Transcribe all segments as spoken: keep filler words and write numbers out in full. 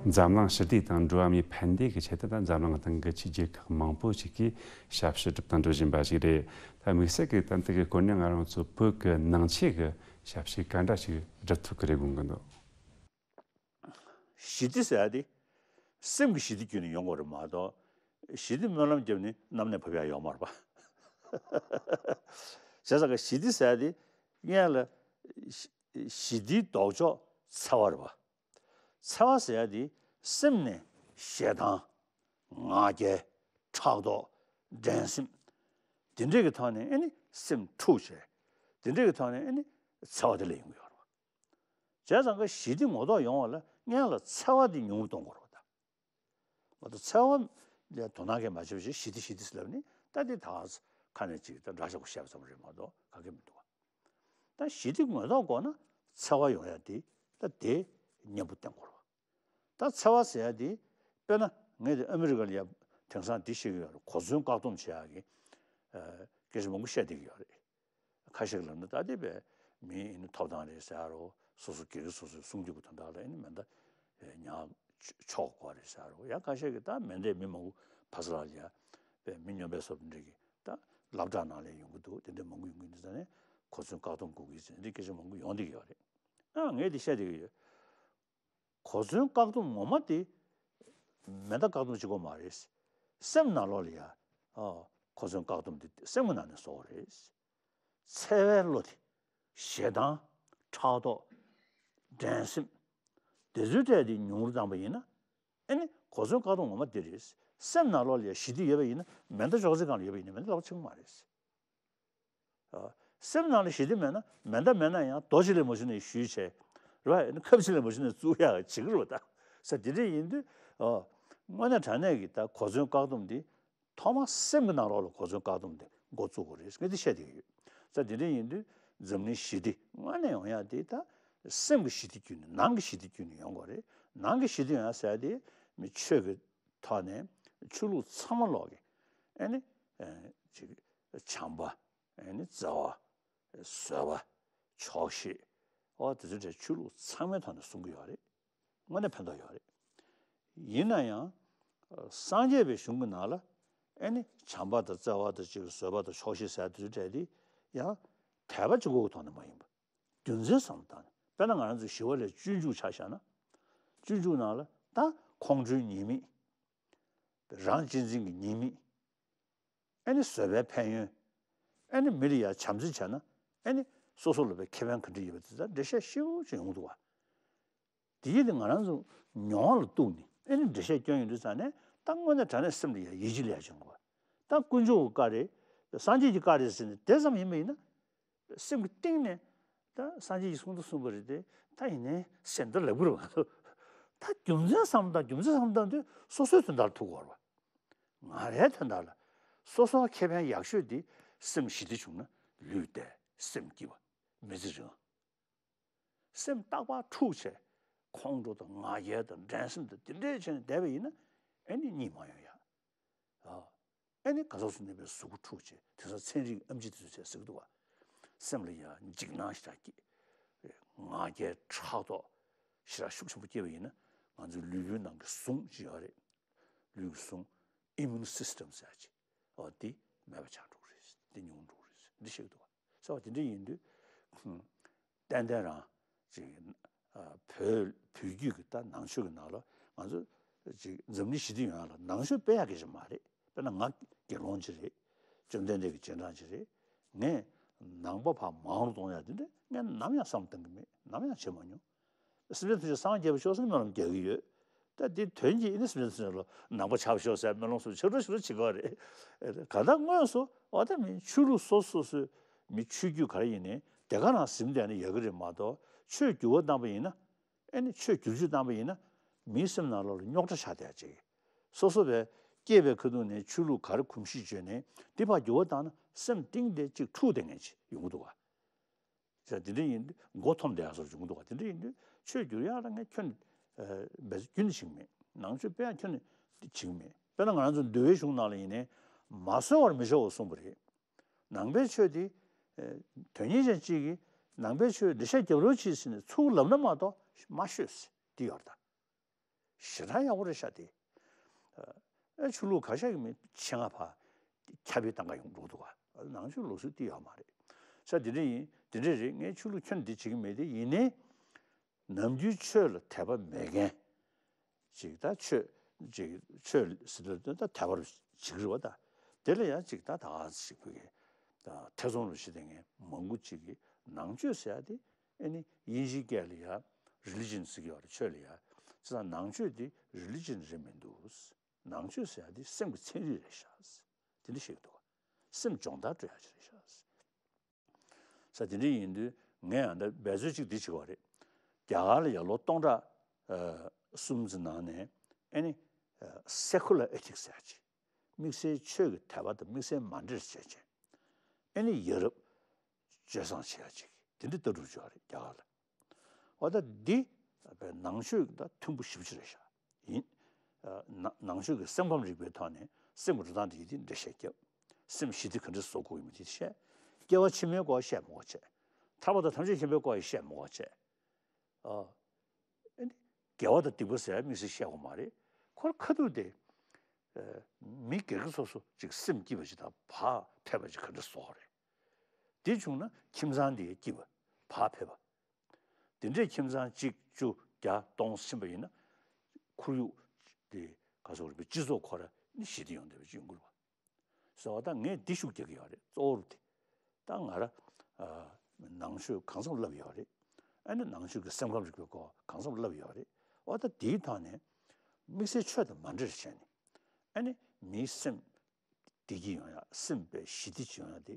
འཛམ་གླིང་ཞི་བདེ་དང་འགྲོ་བ་མིའི་ཕན་བདེ་གི་ཆེད་དུ། ད་འཛམ་གླིང་དེང་གི་ཆེས་རྒྱལ་ཁག་མང་པོ་ཞིག་གིས་ཞབས་ཞུ་སྒྲུབ་དང་སྒྲུབ་བཞིན་པ་ཞིག་རེད། ད་དམིགས་བསལ་གྱི་ད་འདི་གི་སྐོར་ནས་ང་རང་ཚོ་བོད་ཀྱི་ནང་ཆོས་ཀྱི་ཞབས་ཞུ་ག་འདྲ་ཞིག་སྒྲུབ་ཐུབ་ཀྱི་རེད་དགོངས་ཀྱི་འདུག། ཞི་བདེ་ཟེར་ཡ་དེ་སེམས་ཀྱི་ཞི་བདེ་བརྒྱུད་ནས་ཡོང་དགོས་རེད་མ་གཏོགས། ཞི་བདེ་སྨོན་ལམ་བརྒྱབ་ནས་གནམ་ནས་བབས་ཡ་ཡོད་མ་རེད་པ། བྱས་ཙང་གི་ཞི་བདེ་ཟེར་ཡ་དེ་སྔོན་ལ་ཞི་ཞི་བདེའི་ལྡོག་ཕྱོགས་འཚེ་བ་རེད་པ། འཚེ་བ་ཟེར་ཡ་དེ་སེམས་ནས་ཞེ་སྡང་། ང་རྒྱལ། ཕྲག་དོག། འགྲན་སེམས། དེ་འདྲས་ཀྱི་ཐོག་ནས་ཨེ་ནི་སེམས་འཁྲུག་བྱས། དེ་འདྲས་ཀྱི་ཐོག་ནས་ཨེ་ནི་འཚེ་བ་དེ་ལས་ཡོང་གི་ཡོད་རེད། བྱས་ཙང་ཀ་ཞི་བདེ་ངོ་ཐོག་ཡོང་བ་ལ་སྔོན་ལ་འཚེ་བ་དེ་ཉུང་རུ་གཏོང་དགོས་རེད་ད། ང་ཚོ་འཚེ་བ་ལ་དོ་སྣང་གང་མ་བྱེད་པ་བྱས་ཞི་བདེ་ཞི་བདེ་ཟེར་ལབ་ནི་ད་དེ་ད་ཁ་ནས་ཅིག་ད་འདྲ་ཆགས་པོ་བཤད་པ་ཙམ་རེད་མ་གཏོགས་ག་གེ་མི་འདུག་བ། ད་ཞི་བདེ་ངོ་ཐོག་དགོས་ན་འཚེ་བ་ཡོང་ཡ་དེ་ད་དེ་མཉམ་པོ་བསྟེན་དགོས་རེད་བ། ད་འཚེ་བ་ཟེར་ཡ་དེ་དཔེར་ན་ངས་དེ་ཨ་མི་རི་ཀ་ལ་ཡ་དེང་སང་འདི་བཤད་ཀྱི་ཡོད་རེད། གོ་མཚོན་བཀག་སྡོམ་བྱེད་ཡ་གི་ཨ་སྐད་ཆ་མང་པོ་བཤད་བསྡད་ཀྱི་ཡོད་རེད། ཁ་ཤས་ཀྱིས་ལབ་ན་ད་དེ་བས་མི་ཨེ་ནི་ཐོབ་ཐང་རེད་ཟེར་ཡ་རོ། སོ་སོ་སྒེར་གྱི་སོ་སོའི་སྲུང་སྐྱོབ་ཀྱི་དོན་དག་ལ་ཨེ་ནི་མེ་མདའ་ཉར་ཆོག་དགོས་རེད་ཟེར་ཡ་རོ། ཡང་ཁ་ཤས་ཀྱིས་ད་མེ་མདའི་མི་མང་པོ་ཕ་ས་ལ་ཡ་བས་མི་སྨྱོན་པའི་སོབ་འདྲ་གི་ད་སློབ་གྲྭ་ནང་ལ་ཡོང་གི་འདུག། དེ་འདྲ་མང་པོ་ཡོང་གི་འདུག་ཟེར་ནས་གོ་མཚོན་བཀག་སྡོམ་དགོས་ཀྱི་ཟེར་འདི་སྐད་ཆ་མང་པོ་ཡོང་བསྡད་ཀྱི་ཡོད་རེད། ཨ་ངས་འདི་བཤད་བསྡད་ཀྱི་ཡོད། གོ་མཚོན་བཀག་སྡོམ་ངོ་མ་དེ་མེ་མདའ་བཀག་སྡོམ་བྱེད་དགོས་མ་རེད། སེམས་ནང་ལོགས་ལ་ཡ་ཨ་གོ་མཚོན་བཀག་སྡོམ་དེ་སེམས་ཀྱི་ནང་ནས་བཟོ་དགོས་རེད། འཚེ་བའི་བློ་དེ། ཞེ་སྡང་། ཕྲག་དོག། འགྲན་སེམས། དེ་ཚོའི་གྲས་དེ་ཉུང་རུ་བཏང་པ་ཡིན་ན། ཨེ་ནི་གོ་མཚོན་བཀག་སྡོམ་ངོ་མ་དེ་རེད། སེམས་ནང་ལོགས་ལ་ཡ་ཞི་བདེ་ཡོད་པ་ཡིན་ན་མེ་མདའ་ཅོག་ཙེ་སྒང་ལ་ཡོད་པ་ཡིན་ན་མེ་མདའ་ལག་པ་འཆང་གི་མ་རེད། ཨ། སེམས་ནང་ལ་ཞི་བདེ་མེད་ན་མེ་མདའ་མེད་ན་ཡང་རྡོ་གཅིག་ལས་མ་བྱུང་ནས་གཞུས་བྱས། རེད་བ། ཨེ་ནི་ཁབ་གཅིག་ལས་མ་བྱུང་ནས་བཙུགས་ཡག་བྱེད་ཀྱི་རེད་བ་ད། ས་དེ་འདྲ་ཡིན་དུས། ཨ། དངོས་གནས་དྲང་གནས་ཀྱི་ད་གོ་མཚོན་བཀག་སྡོམ་འདི། ཐོག་མར་སེམས་ཀྱི་ནང་ལོགས་ལ་གོ་མཚོན་བཀག་སྡོམ་དེ་འགོ་བཙུགས་དགོས་རེད། ངས་འདི་བཤད་བསྡད་ཀྱི་ཡོད། ས་དེ་འདྲ་ཡིན་དུས་འཛམ་གླིང་ཞི་བདེ་དངོས་གནས་ཡོང་ཡག་དེ་ད་སེམས་ཀྱི་ཞི་བདེ་བརྒྱུད་ནས་ནང་གི་ཞི་བདེ་བརྒྱུད་ནས་ཡོང་དགོས་རེད། ནང་གི་ཞི་བདེ་ཡོང་ཡག་ཟེར་ཡག་དེ་མི་ཆོས་ཀྱི་ཐོག་ནས་ཆོས་ལུགས་ཚང་མ་ལོག་གི་ཨེ་ནི་ཅིག་བྱམས་པ། ཨེ་ནི་བརྩེ་བ། བཟོད་པ། ཆོག་ཤེས། འོ་དེ་ཚོའི་གྲས་ཆོས་ལུགས་ཚང་མའི་ཐོག་ནས་གསུང་གི་ཡོད་རེད། དངོས་གནས་ཕན་ཐོགས་ཡོད་རེད། ཡིན་ན་ཡང་། སངས་རྒྱས་པའི་གཞུང་གི་ནང་ལ་ཨེ་ནི་བྱམས་པ་དང་བརྩེ་བ་དང་ཅིག་བཟོད་པ་དང་ཆོག་ཤེས་ཟེར་དེ་ཚོའི་གྲས་དེ་ཡང་དད་པ་གཅིག་པོ་གི་ཐོག་ནས་མ་ཡིན་པ། རྒྱུ་མཚན་བསམ་བློ་བཏང་ནས་དཔེར་ན་ང་རང་ཚོའི་ཞི་བ་ལྷའི་སྤྱོད་འཇུག་ཆ་བཞག་ན། སྤྱོད་འཇུག་ནང་ལ་ད་ཁོང་ཁྲོའི་ཉེས་དམིགས། རང་གཅེས་འཛིན་གྱི་ཉེས་དམིགས། ཨེ་ནི་བཟོད་པའི་ཕན་ཡོན། ཨེ་ནི་མི་ལ་ཡ་བྱམས་བརྩེ་བྱས་ན་ཨེ་ནི་སོ་སོ་ལ་བའི་ཁེ་ཕན་ག་འདྲ་ཡོད་པ་དེ་ཚོ་འགྲེལ་བཤད་ཞིབ་ཅིག་ཡོང་འདུག་བ། དེ་ཡིན་དུས་ང་རང་ཚོ་མྱོང་བ་ལ་གཏུགས་ནས་ཨེ་ནི་འགྲེལ་བཤད་སྐྱོན་ཡོང་དུས་ཙང་ནས་ད་དངོས་གནས་དྲང་གནས་སེམས་ལ་ཡ་ཡིད་ཆེས་ལ་ཡ་བྱུང་དགོས་བ། ད་དཀོན་མཆོག་གི་བཀའ་རེད། སངས་རྒྱས་ཀྱི་བཀའ་རེད་ཟེར་ནས་དེ་ཙམ་ཡིན་པ་ཡིན་ན། སེམས་ཀྱི་གཏིང་ནས་ད་སངས་རྒྱས་ཀྱིས་གསུངས་ད་གསུངས་པ་རེད་དེ། ད་ཡིན་ནའི་སེམས་ད་ལབ་ཀྱི་རེད་བ། ད་རྒྱུ་མཚན་བསམ་བློ་བཏང་རྒྱུ་མཚན་བསམ་བློ་བཏང་དུས་སོ་སོའི་དོན་དག་ལ་ཐུག་དགོས་རེད་བ། ང་རའི་དོན་དག་ལ་སོ་སོ་ལ་ཁེ་ཕན་ཡག་ཤོས་དེ་སེམས་ཞི་བདེ་བྱུང་ན་ལུས་བདེ་སེམས་སྐྱིད་པ་མི་ཚེ་རིང་། སེམས་རྟག་པར་འཁྲུག་བྱས་ཁོང་ཁྲོ་དང་ང་རྒྱལ་དང་འགྲན་སེམས་དང་དེ་འདྲས་བྱས་ནས་བསྡད་པ་ཡིན་ན་ཨེ་ནི་གཉིད་མ་ཡོང་ཡ། ཨ། ཨེ་ནི་ག་ཟོག་སུ་གནས་པའི་གཟུགས་པོ་འཁྲུག་བྱས་དེང་སང་ཚན་རིག་ཨེམ་ཆི་དེ་ཚོས་བྱས་ཟེར་གི་འདུག་བ། སེམས་ལ་ཡང་འཇིགས་སྣང་ཞེ་དྲག་སྐྱེས། ང་རྒྱལ་ཕྲག་དོག་ཞེ་དྲག་ཤུགས་ཆེན་པོ་སྐྱེས་པ་ཡིན་ན་ང་ཚོའི་ལུས་པོའི་ནང་གི་ཟུངས་ཅིག་ཡོད་རེད། ལུས་ཀྱི་ཟུངས། ཨི་མུན་སིས་ཊམ་ཟེར་ཡ་ཅིག་འོ་དེ་མེད་པ་ཆགས་འགྲོ་གི་རེད། དེ་ཉུང་འགྲོ་གི་རེད་འདི་བཤད་གི་འདུག་བ། ཟེར་བ་དེ་འདྲ་ཡིན་དུས། ཏན་ཏན་རང་ཅིག་ཨ། བོད་བོད་བརྒྱུད་ཀྱི་ད་ནང་ཆོས་ཀྱི་ནང་ལ་ང་ཚོ་ཅིག་འཛམ་གླིང་ཞི་བདེ་ཡོང་ཡ་ལ་ནང་ཆོས་སྤེལ་ཡ་གི་ཞིག་མ་རེད། དཔེར་ན་ང་དགེ་སློང་ཅིག་རེད། བཅོམ་ལྡན་འདས་ཀྱི་རྗེས་འབྲང་ཅིག་རེད། ངས་ནང་པ་ཕར་མང་རུ་གཏོང་ཡ་དེ་འདྲ་ངས་ནམ་ཡང་བསམ་བཏང་གི་མེད། ནམ་ཡང་བྱེད་མ་མྱོང་། སེམས་ཅན་ཐམས་ཅད་སངས་རྒྱས་པར་ཤོག་ཟེར་སྨོན་ལམ་རྒྱག་གི་ཡོད། ད་འདི་དོན་གྱིས་ཨེ་ནི་སེམས་ཅན་ཐམས་ཅད་ལ་ནང་པ་ཆགས་པར་ཤོག་ཟེར་སྨོན་ལམ་སོགས་ཆེ་འགྲོ་ཆེ་འགྲོ་བྱེད་དགོས་རེད། གང་ལྟར་དངོས་སུ་འོ་ད་མི་ཆོས་ལུགས་སོ་སོ་སོའི་མི་ཆོས་བརྒྱུད་ག་རེ་ཡིན་ནའི་དེ་ག་རང་ཟིན་བསྡད་ན་ཡག་གི་རེད་མ་གཏོགས་ཆོས་འགྱུར་བ་བཏང་པ་ཡིན་ན། ཨེ་ནི་ཆོས་བསྒྱུར་བཅོས་བཏང་པ་ཡིན་ན། མིའི་སེམས་ནང་ལོགས་ལ་རྙོག་དྲ་ཆགས་བསྡད་ཅིག་སོ་སོ་བས་སྐྱེས་པའི་ཁ་ཐུག་ནས་ཆོས་ལུགས་ག་རེ་གོམས་གཤིས་བརྗོད་ནའི་འདི་ཕར་འགྱུར་བ་བཏང་ན་སེམས་གཏིང་དེ་ཅིག་འཁྲུག་བསྡད་མཁན་ཅིག་ཡོང་གི་འདུག་བ། ཟེར་དེ་འདྲ་ཡིན་དུས་མགོ་འཐོམས་བསྡད་ཡག་བཟོ་བྱུང་འདུག་ག་དེ་འདྲ་ཡིན་དུས་ཆོས་བསྒྱུར་ཡག་ལ་ངས་ཁྱོན་ནས་འབད་རྩོལ་ཁྱོན་ནས་བྱེད་ཀྱི་མེད། ནང་ཆོས་སྤེལ་ཡག་ཁྱོན་ནས་བྱེད་ཀྱི་མེད། དཔེར་ན་ང་རང་ཚོ་འདུལ་བའི་གཞུང་ནང་ལ་ཡིན་ནའི་མ་གསོལ་བར་མི་བྱའོ་གསུངས་པ་རེད། ནང་པའི་ཆོས་དེ་དོན་གཉེར་ཅན་གཅིག་གིས་ནང་པའི་ཆོས་འགྲེལ་བཤད་རྒྱབ་རོགས་གྱིས་ཟེར་ནས་ཚུར་ལབ་ན་མ་གཏོགས་མ་ཤོད་ཟེར་དེ་ཡོད་རེད་ད། ཞེ་དྲག་ཡག་པོ་རེད་ཤག་དེ། ཨ་ཆོས་ལུགས་ག་ཤ་གི་མི་ཆེད་མངགས་ཕར་ཁྱབ་སྤེལ་བཏང་ག་ཡོང་འགྲོ་འདུག་ག། ནང་ཆོས་ལུགས་སྲོལ་དེ་ཡོད་མ་རེད། ས་དེ་འདྲ་ཡིན་དེ་འདྲ་རེད། ངས་ཆོས་ལུགས་ཁྱོན་འདི་བྱེད་ཀྱི་མེད་དེ། ཡིན་ནའི་ནམ་རྒྱུན་ཆོས་ལ་དད་པ་མེད་མཁན་ཅིག་ད་ཆོས་ཅིག་ཆོས་ཟེར་དུས་ད་དད་པ་བྱེད་ཀྱི་རེད་བ། ད་དེ་ལ་ཡང་ཅིག་ད་ད་ག་ཟེ་ཅིག་བོད་ཀྱི་ད་ཐེ་ཚོམ་རུ་བྱེད་བསྡད་མཁན་མང་པོ་ཅིག་གིས་ནང་ཆོས་ཟེར་ཡ་དེ་ཨེ་ནི་དབྱིན་ཇིའི་སྐད་ལ་ཡ་རི་ལི་ཇན་ཟེར་གྱི་ཡོད་རེད། ཆོས་ལ་ཡ་ཅི་ད་ནང་ཆོས་དེ་རི་ལི་ཇན་རེད་མི་འདུག། ནང་ཆོས་ཟེར་ཡ་དེ་སེམས་ཀྱི་ཚན་རིག་རེད་ཤག། དེ་འདྲ་བཤད་ཀྱི་འདུག། སེམས་སྦྱོང་བརྡར་སྤྲོད་ཡ་ཅིག་རེད་ཤག། ས་དེ་འདྲ་ཡིན་དུས་ངས་ཡང་འདི་འབད་རྩོལ་གཅིག་འདི་བྱེད་ཀྱི་ཡོད་རེད། རྒྱ་གར་ལ་ཡ་ལོ་སྟོང་ཕྲག་ཨ་གསུམ་ཙམ་ནང་ནས་ཨེ་ནི་ཨ་སེ་ཁུ་ལར་ཨེ་ཐིག་ཟེར་ཡ་ཅིག། དམིགས་བསལ་ཆོས་ཀྱི་དད་པ་དང་དམིགས་བསལ་མ་འདྲེས་བྱས་བྱས་ཨེ་ནི་ཡ་རབས་སྤྱོད་བཟང་བྱེད་ཡ་ཅིག་དེ་འདྲ་ལྟ་གྲུབ་ཅིག་ཡོད་རེད་རྒྱ་གར་ལ། འོ་ད་འདི་ནང་ཆོས་དང་མཐུན་པོ་ཞེ་པོ་ཅིག་རེད་ཤག། ཡིན། ཨ་ནང་ནང་ཆོས་ཀྱི་སེམས་ཁམས་རིག་པའི་ཐོག་ནས་སེམས་ཀྱི་འགྲོ་སྟངས་དེ་ཡི་དེ་འགྲེལ་བཤད་བརྒྱབ། སེམས་ཞི་བདེ་ག་འདྲ་བཟོ་དགོས་ཡིན་མིན་དེ་བཤད། སྐྱེ་བ་ཕྱི་མའི་སྐོར་བཤད་མི་དགོས་བྱས། ཐར་པ་དང་ཐམས་ཅད་མཁྱེན་པའི་སྐོར་ཡང་བཤད་མི་དགོས་བྱས། ཨ་ཨེ་འདི་དགེ་བ་དང་སྡིག་པ་ཟེར་ཡ་དམིགས་བསལ་བཤད་དགོས་མ་རེད། ཁོ་རང་ཁ་ཐུག་དེ་ཨ་མི་སྒེར་གྱི་སོ་སོ་ཅིག་སེམས་སྐྱིད་པ་ཅིག་དང་བག་ཕེབས་པ་ཅིག་ག་འདྲ་བཟོ་དགོས་རེད། དེ་བྱུང་ན་ཁྱིམ་ཚང་དེ་སྐྱིད་པ་བག་ཕེབས་པ། དེ་འདྲའི་ཁྱིམ་ཚང་གཅིག་བཅུ་བརྒྱ་སྟོང་ཕྱིན་པ་ཡིན་ན་ཁོར་ཡུག་དེ་ག་ཚོད་རེད་པས་སྤྱི་ཚོགས་ཁོ་ར་ནི་ཞི་བདེ་ཡོང་བསྡད་པ་ཅིག་ཡོང་གི་རེད་པ། ཟེར་བ་ད་ངས་འདི་ཤུགས་རྒྱག་གི་ཡོད་རེད། གཙོ་བོར་དེ་ད་ང་ར་ཨ་ནང་ཆོས་གང་འཚམ་བསླབས་ཡོད་རེད། ཨ་ནི་ནང་ཆོས་ཀྱི་སེམས་ཁམས་རིག་པའི་སྐོར་གང་འཚམ་བསླབས་ཡོད་རེད། འོ་ད་དེའི་ཐོག་ནས་དམིགས་བསལ་ཆོས་དང་མ་འདྲེས་བྱས་ནས་ཨ་ནི་མིའི་སེམས་བདེ་སྐྱིད་ཡོང་ཡ་སེམས་པའི་ཞི་བདེ་ཅིག་ཡོང་ཡ་དེ་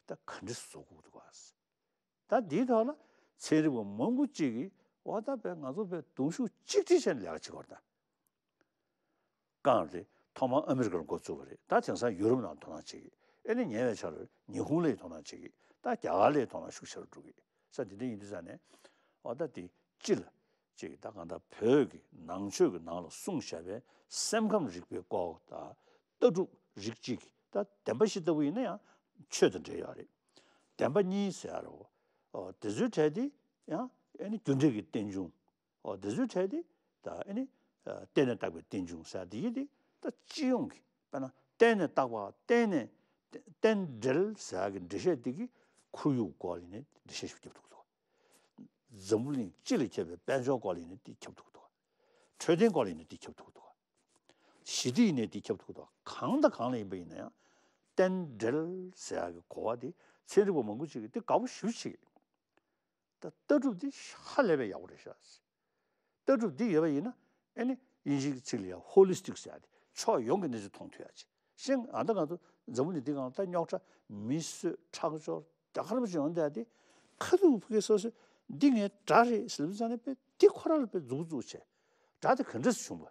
ད་ག་འདྲ་བཟོ་དགོས་འདུག་ག། ད་འདིའི་ཐོག་ལ་ཚན་རིག་པ་མང་པོ་གཅིག་གིས་འོ་ད་དཔེ་ང་ཚོ་དཔེ་གདུང་ཤུགས་གཅིག་སྒྲིལ་བྱས་ནས་ལས་ཀ་བྱེད་ཀྱི་ཡོད་རེད་ད། གང་རེད། ཐོག་མར་ཨ་མི་རི་ཀར་འགོ་བཙུགས་པ་རེད། ད་དེང་སང་ཡུ་རོབ་ནང་དོ་སྣང་བྱེད་ཀྱི། ཨེ་ནི་ཉེ་བའི་ཆར་ཉི་ཧོང་ལ་ཡི་དོ་སྣང་བྱེད་ཀྱི། ད་རྒྱ་གར་ལ་ཡི་དོ་སྣང་ཤུགས་ཆེ་རུ་འགྲོ་གི། ས་དེ་འདྲ་ཡིན་དུས་ཙང་ནས་འོ་ད་དེ་སྤྱི་ལ་ཅིག་ད་གང་ལྟར་བོད་ཀྱི་ནང་ཆོས་ཀྱི་ནང་ལ་གསུངས་བཞག་པའི་སེམས་ཁམས་རིག་པའི་སྐོར་དང་ལྟ་གྲུབ་རིགས་གཅིག་གི་ད་བདེན་པ་བཞི་ལྟ་བུ་ཡིན་ན་ཡང་ཆོས་དང་འབྲེལ་ཡོད་རེད། བདེན་པ་གཉིས་ཟེར་ཡ་རེད། འོ་དེ་ཚོའི་གྲས་དེ་ཡང་ཨེ་ནི་རྒྱུ་འབྲས་ཀྱི་རྟེན་འབྱུང་། འོ་དེ་ཚོའི་གྲས་དེ་ད་ཨེ་ནི་ཨ་བརྟེན་ནས་བཏགས་པའི་རྟེན་འབྱུང་ཟེར་ཡ་དེ་ཡི་དེ་ད་སྤྱི་ཡོངས་ཀྱི་དཔེར་ན་བརྟེན་ནས་བཏགས་པ་བརྟེན་ནས་རྟེན་འབྲེལ་ཟེར་ཡ་གི་འགྲེལ་བཤད་དེ་གི་ཁོར་ཡུག་སྐོར་ལ་ཡིན་ནའི་འགྲེལ་བཤད་ཞིག་རྒྱབ་ཐུབ་འདུག། འཛམ་བུ་གླིང་སྤྱི་ལ་ཁྱབ་པའི་དཔལ་འབྱོར་སྐོར་ལ་ཡིན་ནའི་དེ་ཁྱབ་ཐུབ་འདུག། འཕྲོད་བསྟེན་སྐོར་ལ་ཡིན་ནའི་དེ་ཁྱབ་ཐུབ་འདུག། ཞི་བདེ་ཡིན་ནའི་དེ་ཁྱབ་ཐུབ་འདུག། གང་དང་གང་ལ་ཡིན་པ་ཡིན་ན་ཡང་རྟེན་འབྲེལ་ཟེར་ཡག་གི་གོ་བ་དེ་ཚན་རིག་པ་མང་པོ་ཅིག་གིས་དེ་དགའ་པོ་ཞེ་པོ་བྱེད་ཀྱི། ད་ལྟ་གྲུབ་འདི་ཧ་ལས་པའི་ཡག་པོ་རེད་ཤག། ལྟ་གྲུབ་འདི་ཡོད་པ་ཡིན་ན་ཨེ་ནི་དབྱིན་ཇིའི་ཚིག་ལ་ཡང་ཧོ་ལི་སི་ཊིག་ཟེར་ཡ་དེ་ཕྱོགས་ཡོངས་ཀྱི་གནས་ཚུལ་མཐོང་ཐུབ་ཡ་ཅིག། གཞན་ཨ་ད་ང་ཚོ་འཛམ་བུ་གླིང་འདི་སྒང་ད་རྙོག་དྲ་མི་གསོད་ཁྲག་སྦྱོར་རྒྱ་གར་པ་ཅིག་ཡོང་བསྡད་ཡ་དེ་ཁ་ཐུག་ཕ་གི་སོ་སོས་འདི་ངའི་དགྲ་རེད་ཟེར་ལབ་ཙང་ནས་དཔེ་འདི་ཁོ་རང་ལ་དཔེ་མཛུབ་བཙུགས་བྱས་དགྲ་དེ་ག་འདྲས་སེ་བྱུང་བ།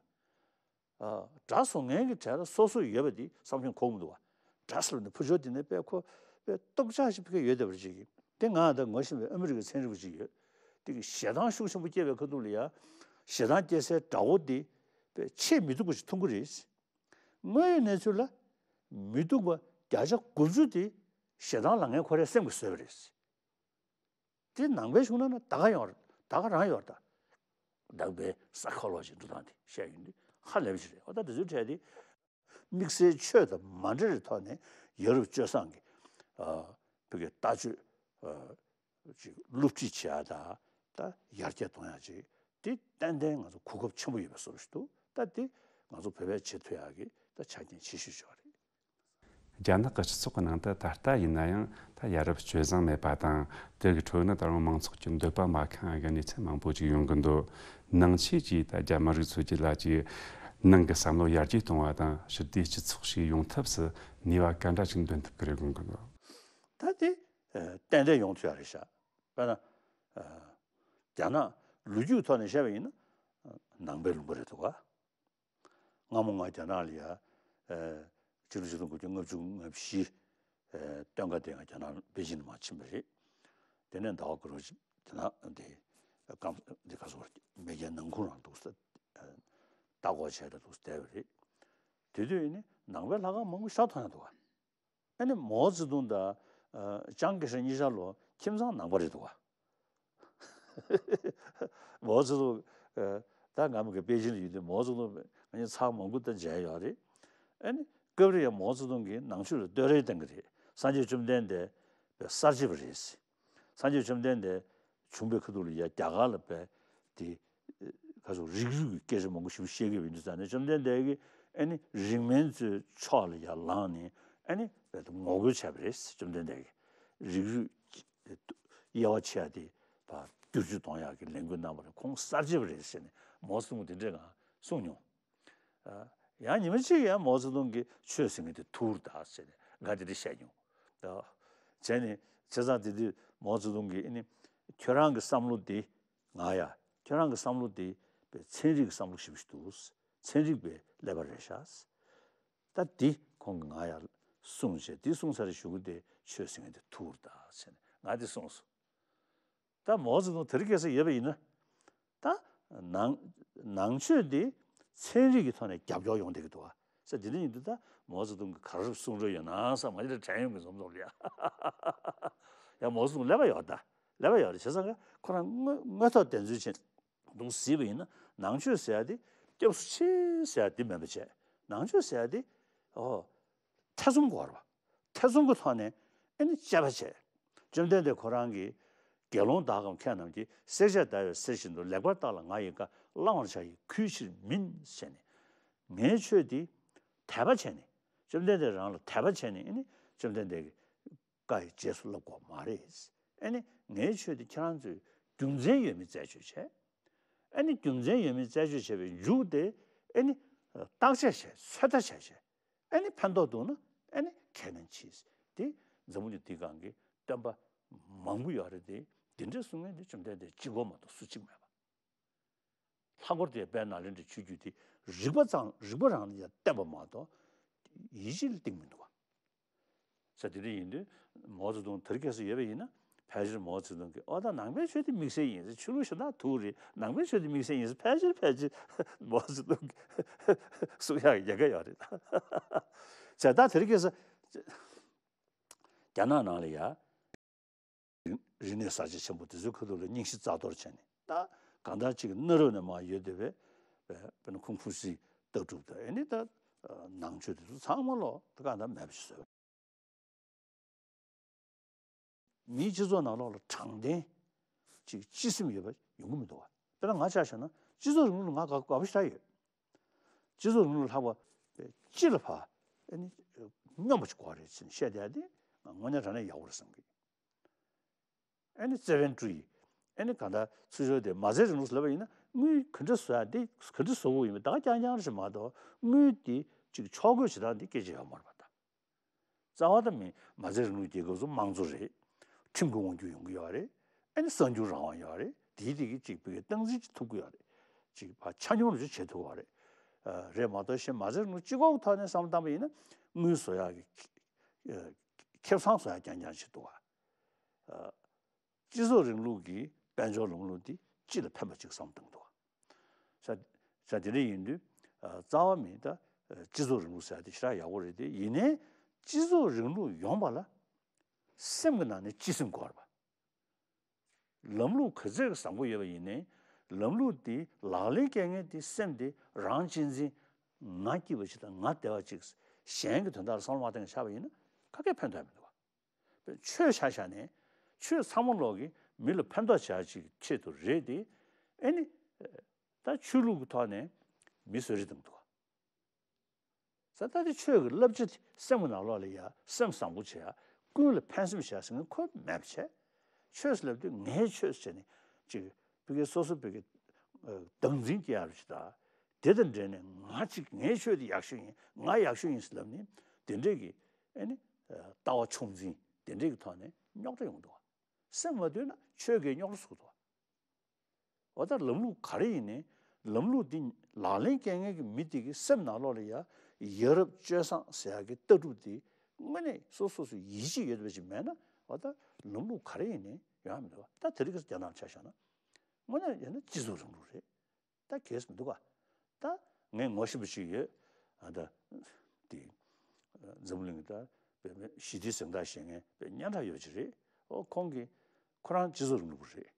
ཨ་དགྲ་བཟོ་མཁན་གྱི་གྲས་ལ་སོ་སོ་ཡོད་པ་འདི་བསམ་བློ་འཁོར་གྱི་མི་འདུག་བ། དགྲ་ཟེར་བ་ནི་ཕུ་ཆོ་དེ་ནས་དཔེ་ཁོ་དཔེ་སྟོབས་ཆག་ཞིག་ཕ་གི་ཡོད་བསྡད་པ་ཅིག་གིས་དེ་ང་ད་ངོ་ཤེས་པའི་ཨ་མི་རི་ཀའི་ཚན་རིག་པ་ཅིག་ཡོད། དེ་གི་ཞེ་སྡང་ཤུགས་ཆེན་པོ་སྐྱེས་པའི་ཁ་ཐུག་ལ་ཡ་ཞེ་སྡང་སྐྱེ་སའི་དགྲ་བོ་དེ་དཔེ་ཆེས་མི་སྡུག་པ་ཞིག་མཐོང་གི་རེད། དངོས་ཡོད་གནས་ཚུལ་ལ་མི་སྡུག་པ་བརྒྱ་ཆ་དགུ་བཅུ་དེ་ཞེ་སྡང་ལངས་མཁན་ཁོ་རའི་སེམས་ཀྱིས་བཟོས་པ་རེད། དེ་ནང་པའི་གཞུང་ན་ན་ད་ག་ཡོང་རེད། ད་ག་རང་ཡོད་རེད་ད། ནང་པའི་སའི་ཁོ་ལོ་ཇི་འགྲོ་སྟངས་དེ་བཤད་ཡོང་དུས་ཧ་ལས་པ་ཞིག་རེད། འོ་ད་དེ་ཚོའི་གྲས་དེ་དམིགས་བསལ་ཆོས་དང་མ་འབྲེལ་བའི་ཐོག་ནས་ཡ་རབས་སྤྱོད་བཟང་གི་ཨ་བོད་ཀྱི་ལྟ་སྤྱོད་ཨ་ཅིག་སློབ་ཁྲིད་བྱེད་ཡ་ད་ད་ཡར་རྒྱས་གཏོང་ཡ་ཅིག་དེ་ཏན་ཏན་ང་ཚོ་གོ་སྐབས་ཆེན་པོ་ཡོད་པའི་བཟོ་འདྲ་ཞིག་འདུག། ད་དེ་ང་ཚོ་བོད་པས་བྱེད་ཐུབ་ཡ་གི་ད་ཆ་རྐྱེན་ཆེ་ཤོས་ཤིག་རེད། རྒྱ་ནག་གི་སྤྱི་ཚོགས་ཀྱི་ནང་དུ་ད་ལྟ་ཡིན་ན་ཡང་ད་ཡ་རབས་སྤྱོད་བཟང་མེད་པ་དང་། དེ་གི་ཁྲོད་ན་ད་རུང་མང་ཚོགས་ཀྱི་འདོད་པ་མ་ཁེངས་པའི་གནས་ཚུལ་མང་པོ་ཅིག་ཡོང་གི་འདུག། ནང་ཆོས་ཀྱིས་ད་རྒྱ་མི་རིགས་ཚོ་གི་ལ་ཀྱི་ནང་གི་བསམ་བློ་ཡར་རྒྱས་གཏོང་བ་དང་ཞི་བདེ་སྤྱི་ཚོགས་ཤིག་ཡོང་ཐབས་སུ་ནུས་པ་ག་འདྲ་ཞིག་འདོན་ཐུབ་ཀྱི་རེད་དགོངས་ཀྱི་འདུག། ད་དེ་ཨ་ཏན་ཏན་ཡོང་ཐུབ་ཡ་རེད་ཤག། དཔེར་ན་ཨ་རྒྱ་ནག་ལོ་རྒྱུས་ཐོག་ནས་བཤད་པ་ཡིན་ན་ཨ་ནང་པའི་ལུང་པ་རེད་འདུག་ག། སྔ་མོ་ང་རྒྱ་ནག་ལ་ཡ་ཨ་ཕྱི་ལོ་ཆིག་སྟོང་དགུ་བརྒྱ་ལྔ་བཅུ་ང་བཞི་ཨ་སྟོན་ཁ་དེ་ང་རྒྱ་ནག་པེ་ཅིན་ལ་མར་ཕྱིན་པ་རེད། དེ་ནས་ཟླ་བ་དགུ་རུ་རྒྱ་ནག་དེ་སྐམ་དེ་ག་སོ་མེས་རྒྱལ་ནང་ཁུལ་རང་འདུག་ས་ཨ་ལྟ་སྐོར་བྱས་ད་འདུག་བསྡད་པ་རེད། དེ་དུས་ནི་ནང་པའི་ལྷ་ཁང་མང་པོ་ཤར་མཐོང་ཡ་འདུག་ག། ཨ་ནི་མའོ་ཙེ་ཏུང་དང་ཨ་ཅང་ཀེ་ཧྲེང་གཉིས་ཆ་ལོ་ཁྱིམ་ཚང་ནང་པ་རེད་འདུག་ག། མའོ་ཙེ་ཏུང་ཨ་ ད་ང་མི་གི་པེ་ཅིན་ལ་ཡོད་དུས་མའོ་ཙེ་ཏུང་ང་གཉིས་ཚར་མང་པོ་ད་མཇལ་ཡོད་རེད། ཨ་ནི་སྐབས་རེ་ཡང་མའོ་ཙེ་ཏུང་གིས་ནང་ཆོས་ལ་བསྟོད་ར་བཏང་གི་རེད། སངས་རྒྱས་བཅོམ་ལྡན་འདས་པའི་གསར་བརྗེ་པ་རེད། སངས་རྒྱས་བཅོམ་ལྡན་འདས་བྱུང་པའི་ཁ་ཐུག་ལ་ཡ་རྒྱ་གར་ལ་བས་དེ་ག་ཚོད་རིགས་རུས་ཀྱི་སྐད་ཆ་མང་པོ་ཞིག་བཤད་ཀྱི་ཡོད་དུས་ཙང་ནས་བཅོམ་ལྡན་འདས་ཀྱིས་ཨ་ནི་རིགས་དམན་ཚོའི་ཕྱོགས་ལ་ཡ་ལངས་ནས་ཨ་ནི་ངོ་རྒོལ་བྱས་པ་རེད། བཅོམ་ལྡན་འདས་ཀྱིས་རིགས་རུས་དབྱེ་བ་ཕྱེ་ཡ་དེ་བསྒྱུར་བཅོས་གཏོང་ཡག་གི་ལས་འགུལ་གནང་བ་རེད། ཁོང་གསར་བརྗེ་པ་རེད་ཟེར་ནས་མའོ་ཙེ་ཏུང་དེ་འདྲས་ང་གསུངས་མྱོང་། ཡང་ཉི་མ་གཅིག་ཡང་མའོ་ཙེ་ཏུང་གིས་ཆོས་ཟེར་མཁན་དེ་ཐུར་ད་ཟེར་ནས་ང་དེ་འདྲ་བཤད་མྱོང་། བྱས་ནས་བྱས་ཙང་དེ་དུས་མའོ་ཙེ་ཏུང་གིས་ཨ་ནི་ཁྱོད་རང་གི་བསམ་བློ་དེ་ང་ཡ་ཁྱོད་རང་གི་བསམ་བློ་དེ་ཚན་རིག་གི་བསམ་བློ་ཞིག་འདུག་ཚན་རིག་པའི་ཀླད་པ་རེད་ཤག་ད་འདི་ཁོང་གིས་ང་ཡ་གསུངས་བྱས་འདི་གསུངས་ཚར་གཞུག་གུ་དེ་ཆོས་ཟེར་མཁན་དེ་ཐུར་ད་ཟེར་ནས་ང་དེ་གསུངས་སོང་། ད་མའོ་ཙེ་ཏུང་དེ་རིང་ཁ་སང་ཡོད་པ་ཡིན་ན། ད་ནང་ནང་ཆོས་འདི་ཚན་རིག་གི་ཐོག་ནས་རྒྱབ་སྐྱོར་ཡོང་བསྡད་ཀྱི་འདུག་ཨ། ས་དེ་འདྲ་ཡིན་དུས་ད་མའོ་ཙེ་ཏུང་གི་ག་རེ་གསུང་རོགས་ཡོད་ན་ས་མ་ཅི་འདྲ་དྲན་ཡོང་གི་འཛོམས་འཛོམས་ལ་ཡ། ཡ་མའོ་ཙེ་ཏུང་ཀླད་པ་ཡོད་ད། ཀླད་པ་ཡོད་རེད། བྱས་ཙང་ཁོ་རང་དངོས་དངོས་ཐོག་བདེན་འཚོལ་བྱས་འདུག་གཟིགས་པ་ཡིན་ན་ནང་ཆོས་ཟེར་ཡ་དེ་སྐྱབས་སུ་མཆི་ཟེར་ཡ་དེ་མིན་པ་བྱས། ནང་ཆོས་ཟེར་ཡ་དེ་ཨོ། ཐེ་ཚོམ་དགོས་རེད་བ། ཐེ་ཚོམ་གྱི་ཐོག་ནས་ཨེ་ནི་དཔྱད་པ་བྱས། བཅོམ་ལྡན་འདས་ཁོ་རང་གིས་དགེ་སློང་དག་གམ་མཁས་རྣམས་ཀྱིས། བསྲེག་བཅད་བརྡར་བའི་གསེར་བཞིན་དུ། ལེགས་པར་བརྟགས་ལ་ང་ཡི་བཀའ། བླང་བར་བྱ་ཡི་གུས་ཕྱིར་མིན་ཟེར་ནས། ངའི་ཆོས་འདི་དད་པ་བྱས་ནས་བཅོམ་ལྡན་འདས་རང་ལ་དད་པ་བྱས་ནས་ཨེ་ནི་བཅོམ་ལྡན་འདས་ཀྱི་བཀའ་ཡི་རྗེས་སུ་བསླབ་དགོས་མ་རེད། ཨེ་ནི་ངའི་ཆོས་འདི་ཁྱེད་རང་ཚོས་རྒྱུ་མཚན་ཡོད་མེད་རྩད་གཅོད་བྱས། ཨེ་ནི་རྒྱུ་མཚན་ཡོད་མེད་རྩད་གཅོད་བྱས་པའི་མཇུག་དེ་ཨེ་ནི་བརྟག་དཔྱད་བྱས། ཚོད་ལྟ་བྱས་བྱས། ཨེ་ནི་ཕན་ཐོགས་འདུག་ན་ཨེ་ནི་ཁས་ལེན་གྱིས། དེ་འཛམ་བུ་གླིང་འདིའི་སྒང་གི་སྟོན་པ་མང་པོ་ཡོད་རེད་དེ། འདི་འདྲའི་གསུང་མཁན་དེ་བཅོམ་ལྡན་འདས་གཅིག་པོ་མ་གཏོགས་སུ་གཅིག་མེད་པ། ལྷག་པར་དུ་ཡང་དཔལ་ནཱ་ལེནྡྲའི་ཆོས་བརྒྱུད་དེ་རིགས་པ་ཙམ་རིགས་པ་རང་ལ་ཡང་བརྟེན་པ་མ་གཏོགས་ཡིད་ཆེས་ལ་གཏིང་མི་འདུག་བ། ས་དེ་འདྲ་ཡིན་དུས་མའོ་ཙེ་ཏུང་དེ་རིང་ཁ་སང་ཡོད་པ་ཡིན་ན་ཕལ་ཆེར་མའོ་ཙེ་ཏུང་གིས་ཨོ་ད་ནང་པའི་ཆོས་དེ་དམིགས་བསལ་ཡིན་ཟེར། ཆོས་ལུགས་གཞན་དག་ཐུག་རེད། ནང་པའི་ཆོས་དེ་དམིགས་བསལ་ཡིན་ཟེར་ཕལ་ཆེར་ཕལ་ཆེར་མའོ་ཙེ་ཏུང་གིས་གསུང་ཡག་ཡ་ག་ཡོད་རེད། བྱས་ད་དེ་རིང་ཁ་སང་རྒྱ་ནག་ནང་ལ་ཡ། རིག་གནས་གསར་བརྗེ་ཆེན་པོ་དེ་ཚོའི་ཁ་ཐུག་ལ་རྙིང་ཞེན་རྩ་གཏོར་བྱས་ནས་ད་གང་ལྟར་ཅིག་གི་གནའ་རབས་ནས་མར་ཡོད་བསྡད་པའི་དཔེར་ན་ཁུང་ཧྥུ་ཙི་ལྟ་གྲུབ་དང་ཨེ་ནི་ད་ནང་ཆོས་དེ་ཚོ་ཚང་མ་ལོག་ད་གང་ལྟར་མེད་པ་ཞིག་བཟོས། མིའི་སྤྱི་ཚོགས་ནང་ལོགས་ལ་དྲང་བདེན་ཅིག་སྤྱི་སེམས་ཡོད་པ་ཡོང་གི་མི་འདུག་བ། དཔེར་ན་ང་ཆ་བཞག་ན་སྤྱི་ཚོགས་རིང་ལུགས་ལ་ང་དགའ་དགའ་པོ་ཞེ་དྲག་ཡོད། སྤྱི་ཚོགས་རིང་ལུགས་ལྷག་པ་སྤྱི་ལ་ཕར་ཨེ་ནི་སྙོམས་པ་ཅིག་དགོས་རེད་ཟེར་ནས་བཤད་བསྡད་ཡ་དེ་ང་དངོས་གནས་དྲང་གནས་ཡག་པོ་རེད་བསམ་གི། ཨེ་ནི་རྩ་བའི་སྤྲུལ་ཡིག་ཨེ་ནི་གང་ལྟར་ཚུར་ཕྱོགས་དེ་མ་རྩའི་རིང་ལུགས་ལབ་པ་ཡིན་ན་དངུལ་ག་འདྲ་བཟོ་ཡ་འདི་ག་འདྲ་བཟོ་དགོས་ཡིན་པ་ད་ག་རྐྱང་རྐྱང་རེད་མ་གཏོགས་དངུལ་འདི་ཅིག་ཕྱོགས་བགོས་བྱེད་སྟངས་འདི་སྐད་ཆ་ཡོད་མ་རེད་པ་ད། རྩ་བ་ད་མི་མ་རྩའི་རིང་ལུགས་རྒྱལ་ཁབ་ཚོ་དམངས་གཙོ་རེད། ཁྲིམས་ཀྱི་དབང་སྒྱུར་ཡོང་གི་ཡོད་རེད། ཨེ་ནི་གསར་འགྱུར་རང་དབང་ཡོད་རེད། དེའི་དེ་གི་ཅིག་བི་གའི་སྟངས་འཛིན་ཅིག་ཐུབ་ཀྱི་ཡོད་རེད། ཅིག་ཕར་ཆ་སྙོམས་རུ་ཅིག་བྱེད་ཐུབ་ཀྱི་ཡོད་རེད། རེད་མ་གཏོགས་གཞན་མ་རྩའི་རིང་ལུགས་སྤྱི་ཁོག་གི་ཐོག་ནས་བསམ་བློ་བཏང་པ་ཡིན་ན་དངུལ་བཟོ་ཡག་གི་ཁེ་བཟང་བཟོ་ཡག་རྐྱང་རྐྱང་ཅིག་འདུག་ག་སྤྱི་ཚོགས་རིང་ལུགས་ཀྱི་དཔལ་འབྱོར་ལམ་ལུགས་འདི་སྤྱི་ལ་ཕན་པ་ཅིག་བསམ་བཏང་འདུག་ག་ས་ས་དེ་འདྲ་ཡིན་དུས་རྩ་བ་མི་ད་སྤྱི་ཚོགས་རིང་ལུགས་ཟེར་ཡ་དེ་ཞེ་དྲག་ཡག་པོ་རེད་དེ། ཡིན་ནའི་སྤྱི་ཚོགས་རིང་ལུགས་ཡོང་བ་ལ་སེམས་ཀྱི་ནང་ནས་སྤྱི་སེམས་དགོས་རེད་པ། ལམ་ལུགས་ག་ཚད་ཀྱི་བཟང་པོ་ཡོད་པ་ཡིན་ནའི་ལམ་ལུགས་དེ་ལག་ལེན་བཀལ་མཁན་དེ་སེམས་དེ་རང་གཅེས་འཛིན། ང་སྐྱིད་པ་ཅིག་དང་ང་བདེ་བ་ཅིག་གཞན་གྱི་དོན་དག་ལ་བསམ་བློ་མ་བཏང་ཆགས་པ་ཡིན་ན་ག་གེ་ཕན་ཐོགས་མི་འདུག་བ། ཆོས་ཆ་བཞག་ནས་ཆོས་ཚང་མ་ལོག་གི་མི་ལ་ཕན་ཐོགས་བྱ་ཅིག་ཆེད་དུ་རེད་དེ། ཨེ་ནི་ད་ཆོས་ལུགས་ཀྱི་ཐོག་ནས་མི་གསོད་རེས་བཏང་འདུག་བ། ས་ད་དེ་ཆོས་ཀྱི་བསླབ་བྱ་དེ་སེམས་ཀྱི་ནང་ལོགས་ལ་ཡ་སེམས་བཟང་པོ་བྱེད་ཡ། ཀུན་ལ་ཕན་སེམས་བྱེད་ཡ་ཟེར་མཁན་ཁོ་མེད་པ་བྱས། ཆོས་ཟེར་ལབ་དུས་ངའི་ཆོས་ཟེར་ནས་ཅིག་བི་གའི་སོ་སོ་བི་གའི་བདག་འཛིན་སྐྱེ་ཡ་རུ་ཅིག་ད། དེ་དང་འབྲེལ་ནས་ང་ཅིག་ངའི་ཆོས་དེ་ཡག་ཤོས་ཡིན། ང་ཡག་ཤོས་ཡིན་ཟེར་ལབ་ནས་དེ་འདྲས་ཀྱི་ཨེ་ནི་ལྟ་བ་མཆོག་འཛིན་དེ་འདྲས་ཀྱི་ཐོག་ནས་རྙོག་དྲ་ཡོང་འདུག་བ། སེམས་མ་འདུལ་ན་ཆོས་ཀྱིས་རྙོག་དྲ་བཟོ་འདུག་བ། འོ་ད་ལམ་ལུགས་ག་རེ་ཡིན་ནའི་ལམ་ལུགས་འདི་ལག་ལེན་བཀལ་མཁན་གྱི་མི་དེ་གི་སེམས་ནང་ལོགས་ལ་ཡ་ཡ་རབས་སྤྱོད་བཟང་ཟེར་ཡ་གི་ལྟ་གྲུབ་དེ་དངོས་གནས་སོ་སོ་སོ་ཡིད་ཆེས་ཡོད་པ་ཞིག་མེད་ན་འོ་ད་ལམ་ལུགས་ག་རེ་ཡིན་ནའི་ཡོང་ཡ་མི་འདུག་བ། ད་དེ་རིང་ཁ་སང་རྒྱ་ནག་ཆ་བཞག་ན་དངོས་གནས་ཡིན་ན་སྤྱི་ཚོགས་རིང་ལུགས་རེད། ད་གལ་མི་འདུག་ག་ད་ངས་ངོ་ཤེས་པ་ཞིག་ཡོད། ཨ་ད་དེ་འཛམ་གླིང་གི་ད་བོད་མི་ཞི་བདེའི་གཟེངས་རྟགས་བཞེས་མཁན་བོད་སྙན་གྲགས་ཡོད་ཅིག་རེད། ཨོ་ཁོང་གིས་ཁོ་རང་སྤྱི་ཚོགས་རིང་ལུགས་པ་རེད།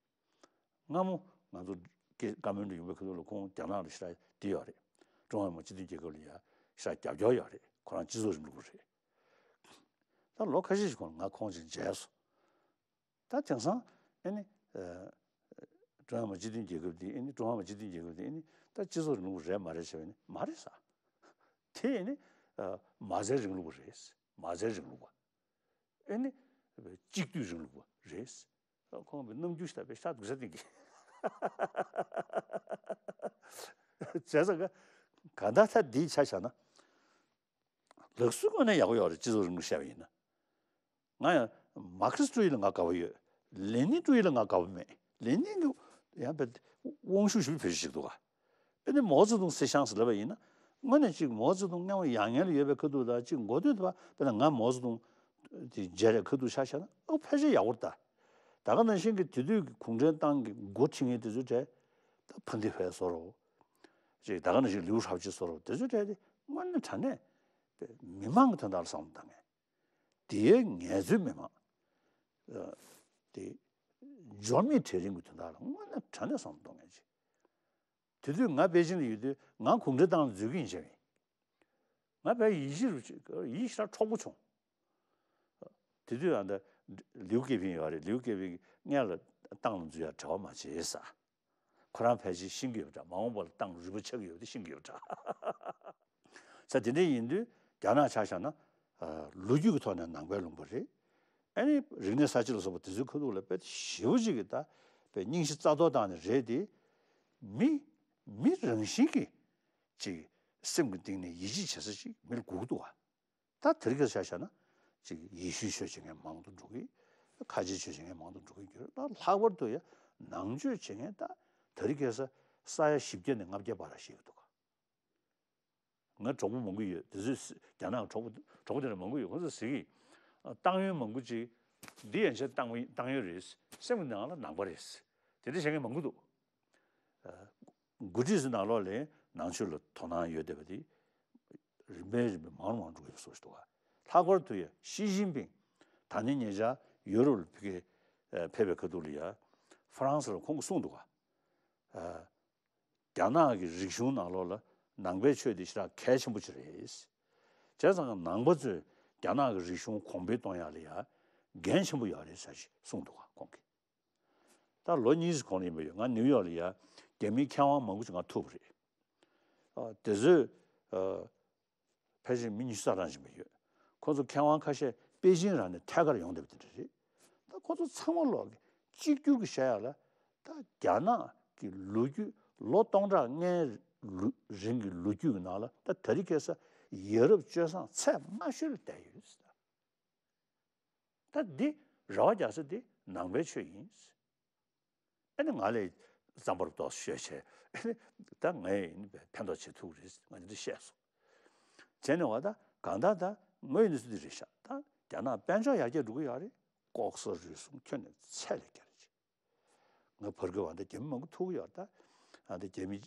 སྔ་མོ་ང་ཚོ་ ཀེ་ཀ་མན་ཌ་ཡོང་པའི་ཁ་ཐུག་ལ་ཁོང་རྒྱ་ནག་ལ་ཞེ་དྲག་འདི་ཡོད་རེད། ཀྲུང་ཧྭ་མི་དམངས་སྤྱི་མཐུན་རྒྱལ་ཁབ་ལ་ཡ་ཞེ་དྲག་རྒྱབ་སྐྱོར་ཡོད་རེད། ཁོ་རང་སྤྱི་ཚོགས་རིང་ལུགས་པ་རེད། ད་ལོ་ཁ་ཤས་ཤིག་གོང་ལ་ང་ཁོང་ཅིག་མཇལ་སོང་། ད་དེང་སང་ཨེ་ནི་ཀྲུང་ཧྭ་མི་དམངས་སྤྱི་མཐུན་རྒྱལ་ཁབ་འདི་ཨེ་ནི་ཀྲུང་ཧྭ་མི་དམངས་སྤྱི་མཐུན་རྒྱལ་ཁབ་འདི་ཨེ་ནི་ད་སྤྱི་ཚོགས་རིང་ལུགས་རེད་མ་རེད་ཟེར་བ་ནི་མ་རེད་ས། དེ་ཨེ་ནི་མ་རྩའི་རིང་ལུགས་པ་རེད། མ་རྩའི་རིང་ལུགས་པ། ཨེ་ནི་གཅིག་སྡུད་རིང་ལུགས་པ་རེད། ཁོང་གི་རྣམ་འགྱུར་ཞིག་ལ་དཔེ་ཤ་སྡུག་ས་སྟེང་གི། བྱས་ཙང་ག་ག་ད་ད་འདིའི་ཆ་བཞག་ན། ལག་སོའི་ངོས་ནས་ཡག་པོ་ཡོད་རེད། སྤྱི་ཚོགས་རིང་ལུགས་བཤད་པ་ཡིན་ན། ང་ཡང་མར་ཁེ་སི་ཀྲུའུ་ཡི་ལ་ང་དགའ་པོ་ཡོད། ལེ་ནིན་ཀྲུའུ་ཡི་ལ་ང་དགའ་པོ་མེད། ལེ་ནིན་གྱི་ཡང་དཔེ་དབང་ཤུགས་ཞེ་པོ་བེད་སྤྱོད་བྱེད་ཀྱི་འདུག་ག་དཔེར་ན་མའོ་ཙེ་ཏུང་སི་ཤང་ཟེར་ལབ་པ་ཡིན་ན། དངོས་གནས་ཅིག་མའོ་ཙེ་ཏུང་མཉམ་པོ་ཡར་སྔོན་ལ་ཡོད་པའི་ཁ་ཐུག་དང་ཅིག་འགོ་སྟོད་དུ་བ་དཔེར་ན་ང་མའོ་ཙེ་ཏུང་དེ་མཇལ་རེས་ཁ་ཐུག་ཆ་བཞག་ན་ཨ་ཕལ་ཆེར་ཡག་པོ་རེད་ད། ད་ག་ནང་བཞིན་གྱི་དེ་དུས་ཀྱི་གུང་ཁྲན་ཏང་གི་འགོ་ཁྲིད་མཁན་དེ་ཚོའི་གྲས་ད་ཕུན་ཏེ་ཕེ་བཟོ་འདྲ། ཅིག་ད་ག་ནང་བཞིན་ལིའུ་ཧྲའོ་ཅི་བཟོ་འདྲ་དེ་ཚོའི་གྲས་དེ་དངོས་གནས་དྲང་གནས་མི་མང་གི་དོན་དག་ལ་བསམ་བློ་བཏང་མཁན། དེའི་ངལ་རྩོལ་མི་མང་། ཨ། དེ་འབྱོར་མེད་གྲལ་རིམ་གྱི་དོན་དག་ལ་དངོས་གནས་དྲང་གནས་བསམ་བློ་གཏོང་མཁན་ཅིག་དེ་དུས་ང་པེ་ཅིང་ལ་ཡོད་དུས་ང་གུང་ཁྲན་ཏང་ལ་འཛུལ་གྱི་ཡིན་བྱས་པ་ཡིན། ང་དཔེ་ཡིད་ཆེས་རུ་ཅིག་ཡིད་ཞེ་དྲག་འཕྲོག་པོ་བྱུང་། དེ་དུས་ཨ་ད་ལིའུ་ཀེ་ཕིང་ཡོད་རེད། ལིའུ་ཀེ་ཕིང་གིས་སྔོན་ལ་ཏང་ལ་འཛུལ་ཡ་བྲེལ་བ་མ་བྱེད་ཟེར། ཁོ་རང་ཕལ་ཆེར་ཤེས་ཀྱི་ཡོད་པ་འདྲ། མ་འོངས་པ་ལ་ཏང་རུལ་པ་ཆགས་ཀྱི་ཡོད་པ་དེ་ཤེས་ཀྱི་ཡོད་པ་འདྲ། ས་དེ་འདྲ་ཡིན་དུས་རྒྱ་ནག་ཆ་བཞག་ན། ཨ། ལོ་རྒྱུས་ཀྱི་ཐོག་ནས་ནང་པའི་ལུང་པ་རེད། ཨ་ནི་རིག་གནས་གསར་བརྗེ་ལ་སོགས་པ་དེ་ཚོའི་ཁ་ཐུག་ལ་དཔེ་ཞེ་པོ་ཅིག་གི་ད་དཔེ་སྙིང་རྗེ་རྩ་གཏོར་བཏང་ནས་རེད་དེ། མི་མི་རང་བཞིན་གྱིས་ཅིག་སེམས་ཀྱི་གཏིང་ནས་ཡིད་ཆེས་བྱེད་ས་ཅིག་མི་ལ་སྒུག་འདུག་ག་ད་དེ་རིང་ཁ་སང་ཆ་བཞག་ན་ཅིག་ཡེ་ཤུའི་ཆོས་བྱེད་མཁན་མང་དུ་འགྲོ་གི། ཁ་ཆེའི་ཆོས་བྱེད་མཁན་མང་དུ་འགྲོ་གི་ཡོད་རེད། ད་ལྷག་པར་དུ་ཡང་ནང་ཆོས་བྱེད་མཁན་ད་དེ་རིང་ཁ་སང་ས་ཡ་བཞི་བརྒྱ་ནས་ལྔ་བརྒྱ་བར་ལ་བཤད་ཀྱི་འདུག་ག་ང་གྲོགས་པོ་མང་པོ་ཡོད། དེ་ཚོས་རྒྱ་ནག་གྲོགས་པོ་གྲོགས་པོ་དེ་འདྲ་མང་པོ་ཡོད། ཁོང་ཚོས་ཟེར་གི། ཏང་ཡོན་མང་པོ་ཅིག་འདི་ཡན་ཆད་ཏང་ཡོན་ཏང་ཡོན་རེད། སེམས་ཀྱི་ནང་ལ་ནང་པ་རེད། དེ་འདྲ་བྱེད་མཁན་མང་པོ་འདུག་འགོ་ཁྲིད་ཚོའི་ནང་ལོགས་ལ་ནང་ཆོས་ལ་དོ་སྣང་ཡོད་བསྡད་པ་དེ་རིམ་པས་རིམ་པས་མང་རུ་མང་རུ་འགྲོ་གི་ཡོད་བཟོ་ཞིག་འདུག་ག་ལྷག་པར་དུ་ཡ་ཞི་ཅིན་ཕིང་ད་ནི་ཉེ་ཆར་ཡུ་རོབ་ལ་ཕེབས་ཀྱི་ཕེབས་པའི་ཁ་ཐུག་ལ་ཡ་ཧྥ་རན་སི་ལ་ཁོང་གིས་གསུངས་འདུག་ག་རྒྱ་ནག་གི་རིག་གཞུང་ནང་ལོགས་ལ་ནང་པའི་ཆོས་དེ་ཞེ་དྲག་གལ་ཆེན་པོ་ཅིག་རེད། བྱས་ཙང་ནང་པ་ཚོས་རྒྱ་ནག་གི་རིག་གཞུང་གོང་འཕེལ་གཏོང་ཡག་ལ་ཡ་འགན་ཆེན་པོ་ཡོད་རེད་ཟེར་ཞིག་གསུངས་འདུག་ག་ཁོང་གིས། ད་ལོ་གཉིས་ཙམ་གོང་ལ་ཡིན་པ་ཡོད། ང་ནིའུ་ཡོག་ལ་ཡ་རྒྱ་མིའི་མཁས་དབང་མང་པོ་ཅིག་ང་ཐུག་པ་རེད། ཨ། དེ་ཚོས། ཨ། ཕལ་ཆེར་མི་ཉི་ཤུ་རྩ་གྲངས་ཅིག་མ་ཡོད། ཁོ་ཚོ་མཁས་དབང་ཁ་ཤས་པེ་ཅིང་རང་ནས་ཐད་ཀར་ཡོང་བསྡད་པ་དེ་འདྲ་རེད། ད་ཁོ་ཚོ་ཚང་མ་ལོག་གི་གཅིག་གྱུར་གྱི་བཤད་ཡག་ལ། ད་རྒྱ་ནག་གི་ལོ་རྒྱུས་ལོ་སྟོང་ཕྲག་ལྔའི་ལོ་རིང་གི་ལོ་རྒྱུས་ཀྱི་ནང་ལ་ད་དེ་རིང་ཁ་སང་ཡ་རབས་སྤྱོད་བཟང་ཚད་དམའ་ཤོས་ལ་བསྡད་ཡོད་ཟེར། ད་འདི་རེ་བ་རྒྱག་ས་འདི་ནང་པའི་ཆོས་ཡིན། ཨ་ནི་ང་ལས་རྩམ་པ་རུ་ཏོག་ཙམ་ཤོད་བྱས། ཨ་ནི་ད་ངས་ཡིན་ཕན་ཐོགས་བྱེད་ཐུབ་རེད། ང་འདི་འདྲ་བཤད་སོང་། བྱས་ནས་བ་ད་གང་ལྟར་ད་དངོས་ཡོད་གནས་ཚུལ་འདི་རེད་ཤག་ད་རྒྱ་ནག་དཔལ་འབྱོར་ཡར་རྒྱས་འགྲོ་གི་ཡོད་རེད། ལྐོག་ཟ་རུལ་སུངས་ཁྱོན་ནས་ཚད་ལས་བརྒལ་རེད། ང་བར་སྐབས་བ་ད་རྒྱ་མི་མང་པོ་ཐུག་གི་ཡོད་རེད། ད་ཨ་ད་རྒྱ་མི་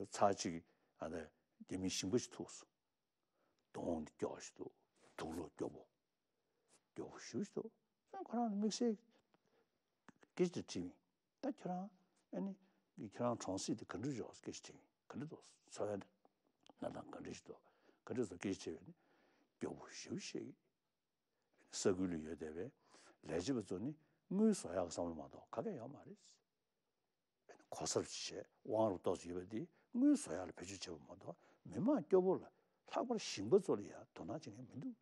ཚར་གཅིག་ཨ་ད་རྒྱ་མི་ཞིང་པ་ཞིག་ཐུག་སོང་། གདོང་འདི་སྐྱོ་ཞིག་འདུག་དུག་ལོག་སྐྱོ་པོ། སྐྱོ་པོ་ཞེ་པོ་ཞིག་འདུག་ཁོ་རང་དམིགས་བསལ་སྐད་ཆ་དྲིས་མིན། ད་ཁྱོད་རང་ཨ་ནི་ཁྱོད་རང་གྲོང་གསེབ་དེ་ག་འདྲ་འཇོག་སྐད་ཆ་དྲིས་མིན། ག་འདྲ་འདུག་འཚོ་བའི་གནས་སྟངས་ག་འདྲ་ཞིག་འདུག་ག་འདྲ་འདུག་སྐད་ཆ་དྲིས་པ་ཡིན་ན་སྐྱོ་པོ་ཞེ་པོ་བཤད་ཀྱི། ས་ཁུལ་ལ་ཡོད་བསྡད་པའི་ལས་བྱེད་པ་ཚོ་ནི་དངུལ་བཟོ་ཡག་གི་བསམ་བློ་མ་གཏོགས་ག་གེ་ཡོད་མ་རེད། གོ་སར་བྱས་དབང་རུ་ཏོག་ཙམ་ཡོད་པ་འདི་དངུལ་བཟོ་ཡག་ལ་བེད་སྤྱོད་བྱེད་པ་མ་གཏོགས་མི་མང་སྐྱོ་པོ་ལ་ལྷག་པར་ཞིང་པ་ཚོ་ལ་ཡང་དོ་སྣང་བྱེད་མཁན་མི་འདུག་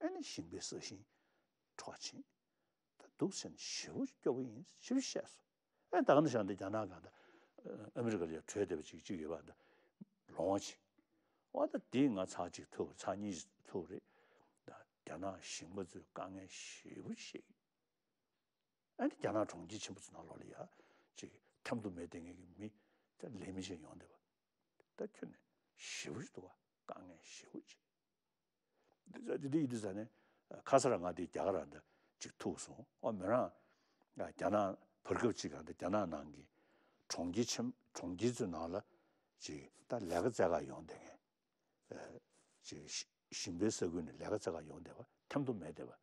ཨ་ནི་ཞིང་པའི་ས་ཞིང་འཕྲོག་ཕྱིན། ད་འདུག་ཟེར་ནས་ཞེ་པོ་སྐྱོ་པོ་ཡིན་ཞེ་པོ་བཤད་སོང་། ཨ་ད་ག་ནང་བཞིན་ད་རྒྱ་ནག་གང་ད་ཨ་མི་རི་ཀ་ལ་ཡང་བྲོས་བསྡད་པ་ཅིག་ཅིག་ཡོད་པ་ད་ལོང་བ་ཅིག་ཨ་ད་འདི་ང་ཚར་གཅིག་ཐུག་ཚར་གཉིས་ཐུག་རེད། ད་རྒྱ་ནག་ཞིང་པ་ཚོས་དཀའ་ངལ་ཞེ་པོ་བཤད་ཀྱི། ཨ་ནི་རྒྱ་ནག་གྲོང་ཁྱེར་ཆེན་པོ་ཚོ་ནང་ལོགས་ལ་ཡ་ཅིག་ཐེམ་དུ་མེད་བསྡད་མཁན་གྱི་མི་ད་ལས་མི་ཅིག་ཡོང་བསྡད་པ། ད་ཁྱོན་ནས་ཞེ་པོ་ཞིག་འདུག་བ། དཀའ་ངལ་ཞེ་པོ་ཅིག་འདི་འདི་འདི་ཡིན་དུས་ཙ་ནས་ཁ་སང་རང་ང་འདི་རྒྱ་གར་རང་ད་ཅིག་ཐུག་སོང་། ཨོ་མི་རང་རྒྱ་ནག་བར་སྐབས་ཅིག་གང་ད་རྒྱ་ནག་ནང་གི་གྲོང་ཁྱེར་ཆེན་གྲོང་ཁྱེར་ཚོའི་ནང་ལ་ཅིག་ད་ལས་ཀ་བཙལ་ག་ཡོང་བསྡད་མཁན། ཅིག་ཞིང་པའི་ས་ཁུལ་ནས་ལས་ཀ་བཙལ་ག་ཡོང་བསྡད་པ་ཐེམ་དུ་མེད་བསྡད་པ།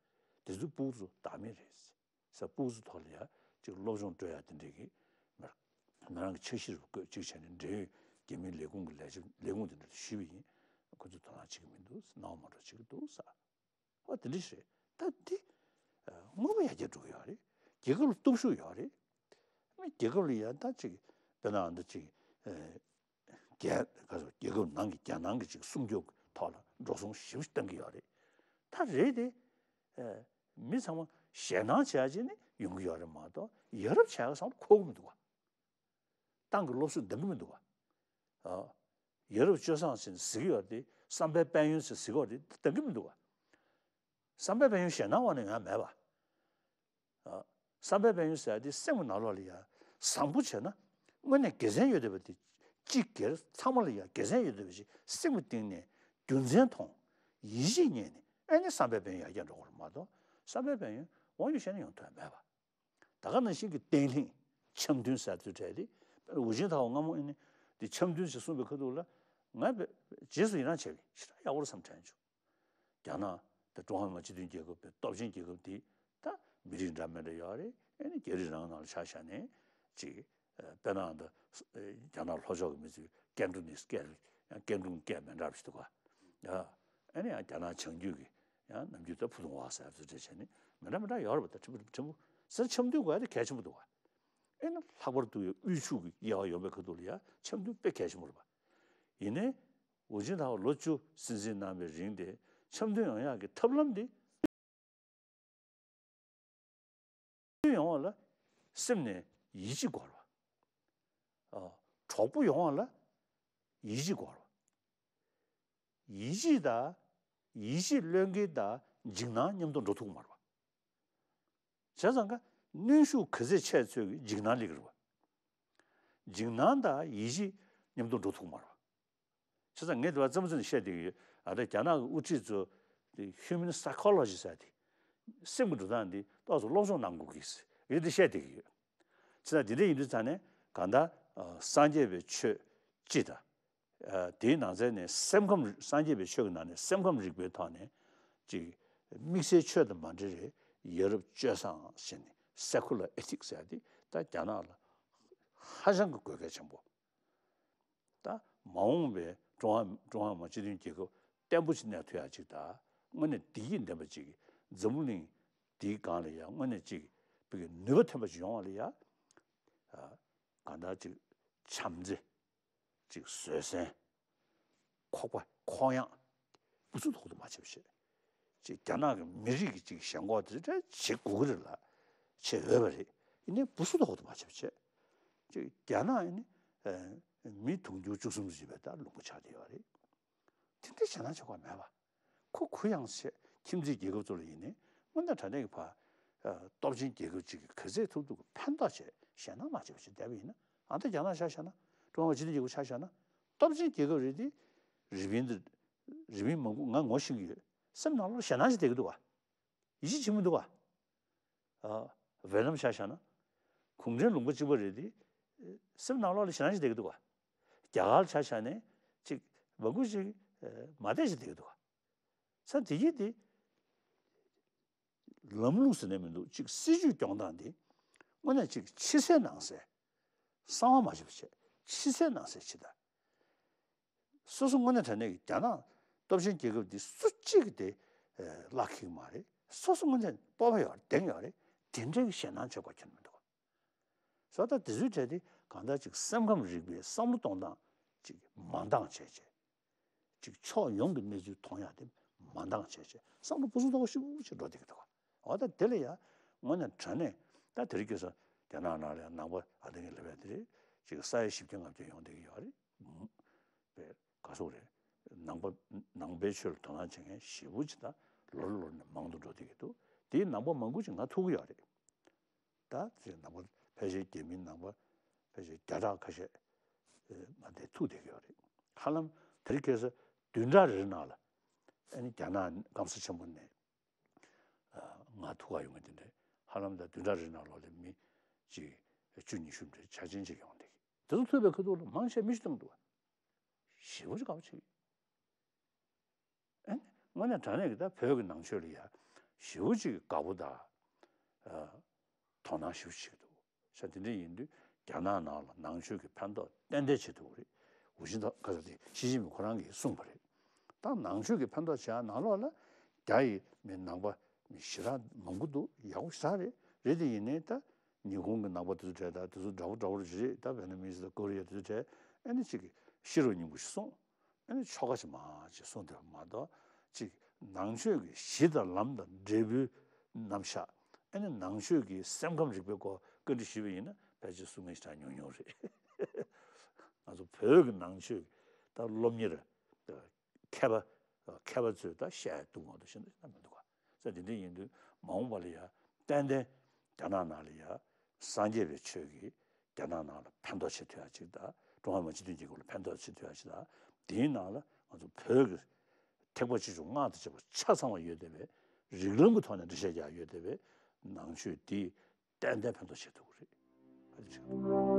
དེ་ཚོའི་སྤུ་གུ་ཚོ་བདག་མེད་རེད་ཟེར། སྤུ་གུ་ཚོ་ཐོག་ལ་ཡ་ཅིག་སློབ་སྦྱོང་སྤྲོད་ཡ་དེ་འདྲས་ཀྱི་མ་ རང་གི་འཆར་གཞི་རུ་བཀོད་ཅིག་བྱས་ནས་འབྲེལ་ཡོད་རྒྱ་མིའི་ལས་ཁུངས་ཀྱི་ལས་བྱེད་ལས་ཁུངས་དེ་འདྲ་ཞུས་པ་ཡིན། ཁོ་ཚོས་དོ་སྣང་བྱེད་ཀྱི་མི་འདུག་སྣང་བ་མ་འགྲོ་བྱེད་ཀྱི་འདུག་ས། ཨོ་དེ་འདྲ་ཞིག་རེད། ད་འདི་དངོས་པོ་ཡར་རྒྱས་འགྲོ་གི་ཡོད་རེད། རྒྱལ་ཁབ་ལ་སྟོབས་ཤུགས་ཡོད་རེད། མི་རྒྱལ་ཁབ་ལ་ཡང་ད་ཅིག་དཔེར་ན་འདི་ཅིག་རྒྱལ་ག་ཚོད་རྒྱལ་ཁབ་ནང་གི་རྒྱལ་ནང་གི་ཅིག་སྲུང་སྐྱོབ་ཐོག་ལ་འགྲོ་སོང་ཞེ་པོ་ཞིག་བཏང་གི་ཡོད་རེད། ད་རེད་དེ། མི་ཚང་མ་ཞེད་སྣང་བྱེད་ཡ་ཅིག་ནི་ཡོང་གི་ཡོད་རེད་མ་གཏོགས་ཡ་རབས་བྱེད་ཡ་བསམ་བློ་འཁོར་གི་མི་འདུག་བ། ཏང་གི་སློབ་གསོ་འདང་གི་མི་འདུག་བ། ཨ། ཡ་རབས་སྤྱོད་བཟང་ཟེར་ནས་ཟེར་གི་ཡོད་དེ་བསམ་པའི་དཔལ་ཡོན་ཟེར་ཟེར་གི་ཡོད་དེ་འདང་གི་མི་འདུག་བ། བསམ་པའི་དཔལ་ཡོན་ཞེད་སྣང་འོག་ནས་ཡོང་ཡ་མེད་པ། ཨ། བསམ་པའི་དཔལ་ཡོན་ཟེར་ཡ་དེ་སེམས་ཀྱི་ནང་ལོགས་ལ་ཡ་བཟང་པོ་བྱས་ན་དངོས་གནས་དགེ་མཚན་ཡོད་བསྡད་པ་དེ་སྤྱི་སྒེར་ཚང་མ་ལ་ཡ་དགེ་མཚན་ཡོད་བསྡད་པ་ཞིག་སེམས་ཀྱི་གཏིང་ནས་རྒྱུ་མཚན་མཐོང་། ཡིད་ཆེས་རྙེད་ནས་ཨ་ནི་བསམ་པའི་དཔལ་ཡོན་ཡར་རྒྱས་འགྲོ་དགོས་རེད་མ་གཏོགས་བསམ་པའི་དཔལ་ཡོན་དབང་ཡོད་བཤད་ན་ཡོང་ཐུབ་ཡ་མེད་པ། ད་ག་ནང་བཞིན་གྱི་བརྟན་ལྷིང་འཆམ་མཐུན་ཟེར་ཚུལ་བྲལ་ཏེ། ཝུ་ཅིན་ཐའོ་སྔ་མོ་ཨེ་ནི་འདི་འཆམ་མཐུན་ཞེས་གསུངས་པའི་ཁ་ཐུག་ལ་ང་རྗེས་སུ་ཡི་རང་བྱས་པས་ཞེ་དྲག་ཡག་པོ་རེད་བསམ་དྲན་བྱུང་། རྒྱ་ནག་དེ་ཀྲུང་ཧྭ་མི་དམངས་སྤྱི་མཐུན་རྒྱལ་ཁབ་པའི་སྟོབས་ཆེན་རྒྱལ་ཁབ་འདི་ད་མི་རིགས་འདྲ་མི་འདྲ་ཡོད་རེད། ཨེ་ནི་རྒྱ་རིགས་རང་ནང་ལ་ཆ་བཞག་ནས་ཅིག་དཔེར་ན་ད་རྒྱ་ནག་ལྷོ་ཕྱོགས་ཀྱི་མི་ཚོས་ཀན་ཀྲུང་ནས་སྐད་ཀན་ཀྲུང་སྐད་མི་འདྲ་བ་ཞིག་འདུག་ག་ཨེ་ནི་ཡང་རྒྱ་ནག་བྱང་རྒྱུད་ཀྱི་ཡང་ནམ་རྒྱུན་ད་ཕུ་ཐུང་བ་ཟེར་བ་ཚོ་འདྲ་བྱས་ནས་མི་འདྲ་མི་འདྲ་ཡོད་རེད་པ། ད་ཕྲན་བུ་ཕྲན་བུ་ཟེར་འཆམ་མཐུན་དགོས་ཡ་དེ་གལ་ཆེན་པོ་འདུག་ག་ཨེ་ན་ལྷག་པར་དུ་དབུལ་ཕྱུག་གི་དབྱེ་བ་ཡོང་པའི་ཁ་ཐུག་ལ་ཡ་འཆམ་མཐུན་དཔེ་གལ་ཆེན་པོ་རེད་པ། ཡིན་ནའི་ཝུ་ཅིན་ཐའོ་ལོ་བཅུ་སྲིད་འཛིན་གནང་བའི་རིང་དེ་འཆམ་མཐུན་ཡོང་ཡག་གི་ཐབས་ལམ་དེ་ཡོང་བ་ལ་སེམས་ནས་ཡིད་ཆེས་དགོས་རེད་པ། གྲོགས་པོ་ཡོང་བ་ལ་ཡིད་ཆེས་དགོས་རེད་པ། ཡིད་ཆེས་དང་ཡིད་ཆེས་བློས་འགེལ་དང་འཇིགས་སྣང་མཉམ་དུ་འགྲོ་ཐུབ་ཀྱི་མ་རེད་པ། བྱས་ཙང་ཀ་གནོན་ཤུགས་ག་ཚད་ཆེ་ཚོད་ཀྱི་འཇིགས་སྣང་སླེབས་ཀྱི་རེད་པ། འཇིགས་སྣང་དང་ཡིད་ཆེས་མཉམ་དུ་འགྲོ་ཐུབ་ཀྱི་མ་རེད་པ། བྱས་ཙང་ངས་དེ་བ་རྩེད་མོ་རྩེ་ནས་བཤད་བསྡད་ཀྱི་ཡོད། ཨ་ད་རྒྱ་ནག་གི་དབུ་ཁྲིད་ཚོ་དེ་Human Psychology ཟེར་དེ་སེམས་ཀྱི་འགྲོ་སྟངས་དེ་ཏོག་ཙམ་སློབ་སྦྱོང་གནང་དགོས་ཀྱི་ཡོད་དེ་བཤད་བསྡད་ཀྱི་ཡོད། བྱས་ཙང་དེ་འདྲ་ཡིན་དུས་ཙང་ནས་གང་ལྟར་སངས་རྒྱས་པའི་ཆོས་སྤྱི་དང་། དེའི་ནང་ཚན་ནས་སེམས་ཁམས་སངས་རྒྱས་པའི་ཆོས་ཀྱི་ནང་ནས་སེམས་ཁམས་རིག་པའི་ཐོག་ནས་ཅིག་དམིགས་བསལ་ཆོས་དང་མ་འབྲེལ་བའི་ཡ་རབས་སྤྱོད་བཟང་ཟེར་ནས་Secular Ethics ཟེར་ཡ་དེ་ད་རྒྱ་ནག་ལ་ཧ་ཅང་གི་དགོས་གལ་ཆེན་པོ། ད་མ་འོངས་པའི་ཀྲུང་ཧྭ་ཀྲུང་ཧྭ་མི་དམངས་སྤྱི་མཐུན་རྒྱལ་ཁབ་བརྟན་པོ་ཞིག་གནས་ཐུབ་ཡ་ཅིག་དང་དངོས་གནས་བདེ་སྐྱིད་ལྡན་པ་ཅིག་འཛམ་བུ་གླིང་འདིའི་སྒང་ལ་ཡ་དངོས་གནས་ཅིག་བོད་ཀྱི་ནུས་པ་ཐོན་པ་ཞིག་ཡོང་བ་ལ་ཡ། གང་ལྟར་ཅིག་བྱམས་བརྩེ། ཅིག་བཟོད་བསྲན། ཁོག་པ་ཁོག་ཡངས། སྦུ་སུ་དོག་ཏུ་མ་བྱེད་པ་བྱེད། ཅིག་རྒྱ་ནག་གི་མི་རིགས་ཀྱི་ཅིག་ཞེན་ཁོག་དེ་འདྲ་བྱེད་དགོས་ཀྱི་རེད་ལ། བྱེད་འོས་པ་རེད། ཡིན་ནའི་སྦུ་སུ་དོག་ཏུ་མ་བྱེད་པ་བྱེད། ཅིག་རྒྱ་ནག་ཡིན་ནི་མི་དུང་ཕྱུར་བཅུ་གསུམ་ཙམ་ཡོད་པའི་ད་ལུང་པ་ཆགས་བསྡད་ཡོད་རེད། དེ་འདྲའི་ཞེད་སྣང་བྱེད་དགོས་མེད་པ། ཁོ་གུ་ཡངས་བྱས་ཁྱིམ་མཚེས་རྒྱལ་ཁབ་ཚོ་ལ་ཡིན་ནའི་དངོས་གནས་དྲང་གནས་ཀྱི་ཕ། སྟོབས་ཆེན་རྒྱལ་ཁབ་ཅིག་གིས་ག་ཚད་ཐུབ་ཐུབ་ཀྱི་ཕན་ཐོགས་བྱས་ཞེད་སྣང་མ་བྱེད་པ་ཞིག་བསྡད་པ་ཡིན་ན། ཨ་ད་རྒྱ་ནག་ཆ་བཞག་ན། ཀྲུང་ཧྭ་སྤྱི་མཐུན་རྒྱལ་ཁབ་ཆ་བཞག་ན། སྟོབས་ཆེན་རྒྱལ་ཁབ་རེད་དེ། རི་པིན་དེ། རི་པིན་མང་པོ་ང་ངོ་ཤེས་ཀྱི་ཡོད། སེམས་ནང་ལོགས་ཞེད་སྣང་ཞིག་བསྡད་ཀྱི་འདུག་ག་ཡིད་ཆེས་བྱེད་མི་འདུག་ག་ཨ། ཝེ་ནམ་ཆ་བཞག་ན། གུང་ཁྲན་ལུང་པ་གཅིག་པ་རེད་དེ། སེམས་ནང་ལོགས་ལ་ཞེད་སྣང་ཞིག་བསྡད་ཀྱི་འདུག་ག་རྒྱ་གར་ཆ་བཞག་ནས་ཅིག་མང་པོ་ཞིག་མ་བསྡད་ཞིག་བསྡད་ཀྱི་འདུག་ག་ས་དེ་ཡིན་དེ། ལམ་ལུགས་ཟེར་ནས་མི་འདུག་ཅིག་སྲིད་ཇུས་སྐྱོང་སྟངས་དེ། དངོས་གནས་ཅིག་ཕྱི་གསལ་ནང་གསལ། གསང་བ་མ་བྱེད་པ་བྱེད། ཕྱི་གསལ་ནང་གསལ་བྱེད་ད། སོ་སོ་དངོས་གནས་དྲང་གནས་ཀྱི་རྒྱ་ནག་སྟོབས་ཆེན་རྒྱལ་ཁབ་འདི་སུ་གཅིག་གིས་དེ་བརླག་ཁེག་མ་རེད། སོ་སོ་དངོས་གནས་སྤོབས་པ་ཡོད་རེད། གདེང་ཡོད་རེད། དེ་འདྲའི་གི་ཞེད་སྣང་བྱེད་དགོས་ཁྱོན་མི་འདུག་སོ་ད་དེ་ཚོའི་གྲས་དེ་གང་ལྟར་ཅིག་སེམས་ཁམས་རིག་པའི་བསམ་བློ་གཏོང་སྟངས་ཅིག་མ་འདང་བྱས་བྱས། ཅིག་ཕྱོགས་ཡོངས་ཀྱི་གནས་ཚུལ་མཐོང་ཡག་དེ་མ་འདང་བྱས་བྱས་བསམ་བློ་སྦུ་སུ་དོག་ཤུགས་ཆེ་འགྲོ་བསྡད་ཀྱི་འདུག་ག་འོ་ད་དེ་ལ་ཡ་དངོས་གནས་དྲང་གནས་ད་དེ་རིང་ཁ་སང་རྒྱ་ནག་ནང་ལ་ཡང་ནང་པ་ཨ་ད་ངས་ལབ་ཡ་དེ་རེད། ཅིག་ས་ཡ་བཞི་བརྒྱ་ལྔ་བརྒྱ་ཡོང་བསྡད་ཀྱི་ཡོད་རེད། པས་ག་སོག་རེད། ནང་པ་ནང་པའི་ཆོས་ལ་དོ་སྣང་བྱེད་མཁན་ཞེ་པོ་ཅིག་ད་ལོ་རེ་ལོ་རེ་ནས་མང་དུ་འགྲོ་བསྡད་ཀྱི་འདུག་དེའི་ནང་པ་མང་པོ་ཅིག་ང་ཐུག་གི་ཡོད་རེད། ད་ཅིག་ནང་པ་ཕལ་ཆེར་རྒྱ་མིའི་ནང་པ་ཕལ་ཆེར་བརྒྱ་ཕྲག་ཁ་ཤས་ང་དེ་ཐུག་བསྡད་ཀྱི་ཡོད་རེད། ཧ་ལམ་དེ་རིང་ཁ་སང་བདུན་ཕྲག་རེ་རེ་ནང་ལ་ཨ་ནི་རྒྱ་ནག་སྐམ་ས་ཆེན་པོ་ནས་ང་ཐུག་ག་ཡོང་མཁན་དེ་འདྲ་ཧ་ལམ་ད་བདུན་ཕྲག་རེ་རེ་ནང་ལོགས་ལ་མི་ཅིག་བཅུ་ཉི་ཤུ་འདྲ་ཆ་ཆེན་ཅིག་ཡོང་བསྡད་ཀྱི། དེ་ཚོ་ཐུག་པའི་ཁ་ཐུག་ལ་མང་ཆེ་མི་ཞིག་བཏང་འདུག་བ། ཞེ་པོ་ཅིག་དགའ་པོ་བྱེད་ཀྱི། ཨེ་ནི་དངོས་གནས་དྲང་གནས་ཀྱི་ད་བོད་ཀྱི་ནང་ཆོས་ལ་ཡ་ཞེ་པོ་ཅིག་དགའ་པོ་དང་། ཨ། དོ་སྣང་ཞེ་པོ་བྱེད་ཀྱི་འདུག་ས་དེ་འདྲ་ཡིན་དུས་ རྒྱ་ནག་ནང་ལ་ནང་ཆོས་ཀྱི་ཕན་ཐོགས་ཏན་ཏན་བྱེད་ཐུབ་ཀྱི་རེད། ཝུ་ཅིན་ཐའོ་ག་ས་དེ་ཞི་ཅིན་ཕིང་ཁོ་རང་གིས་གསུངས་པ་རེད། ད་ནང་ཆོས་ཀྱི་ཕན་ཐོགས་བྱེད་ཡ་ནང་ལོགས་ལ་རྒྱ་ཡི་མི་ནང་པ་མི་ཞེ་དྲག་མང་པོ་འདུག་ཡག་པོ་ཞེ་དྲག་རེད། རེད་དེ་ཡིན་ནའི་ད་ཉི་ཧོང་གི་ནང་པ་དེ་ཚོ་གྲས་དང་དེ་ཚོ་འདྲ་པོ་འདྲ་པོ་རེད། ད་ཝེ་ནམ་མི་སི་དང་ཀོ་རི་ཡ་དེ་ཚོ་གྲས་ཨ་ནི་གཅིག་གིས་ཤི་རོ་སྙིང་པོ་ཞིག་གསུངས། ཨ་ནི་ཆོ་ག་ཞིག་མ་ཅིག་གསུངས་བསྡད་པ་མ་གཏོགས་ཅིག་ནང་ཆོས་ཀྱི་གཞི་དང་ལམ་དང་འབྲས་བུའི་རྣམ་གཞག་ཨ་ནི་ནང་ཆོས་ཀྱི་སེམས་ཁམས་རིག་པའི་སྐོར་བཀའ་འདྲི་ཞུས་པ་ཡིན་ན་ཕལ་ཆེར་གསུང་མཁན་ཞེ་དྲག་ཉུང་ཉུང་རེད། ང་ཚོ་བོད་ཀྱི་ནང་ཆོས་ཀྱི་ད་སློབ་གཉེར་མཁས་པ་མཁས་པ་ཚོས་ད་བཤད་ཡ་འདུག་མ་གཏོགས་གཞན་དག་ཞིག་ད་མི་འདུག་ག་ས་དེ་འདྲ་ཡིན་དུས་མ་འོངས་པ་ལ་ཡ་ཏན་ཏན་རྒྱ་ནག་ནང་ལ་ཡ་སངས་རྒྱས་པའི་ཆོས་ཀྱིས་རྒྱ་ནག་ནང་ལ་ཕན་ཐོགས་བྱེད་ཐུབ་ཡ་ཅིག་དང་ཀྲུང་ཧྭ་མི་དམངས་སྤྱི་མཐུན་རྒྱལ་ཁབ་ལ་ཕན་ཐོགས་བྱེད་ཐུབ་ཡ་ཅིག་དང་དེའི་ནང་ལ་ང་ཚོ་བོད་ཀྱི་ཐེག་པ་ཆེ་ཆུང་སྔགས་དང་བཅས་པ་ཆ་ཚང་བ་ཡོད་བསྡད་པའི་རིགས་ལམ་གྱི་ཐོག་ནས་འགྲེལ་བཤད་རྒྱག་ཡོད་བསྡད་པའི་ནང་ཆོས་འདིས་ཏན་ཏན་ཕན་ཐོགས་བྱེད་ཐུབ་ཀྱི་རེད། ཨ་ནི་ཅིག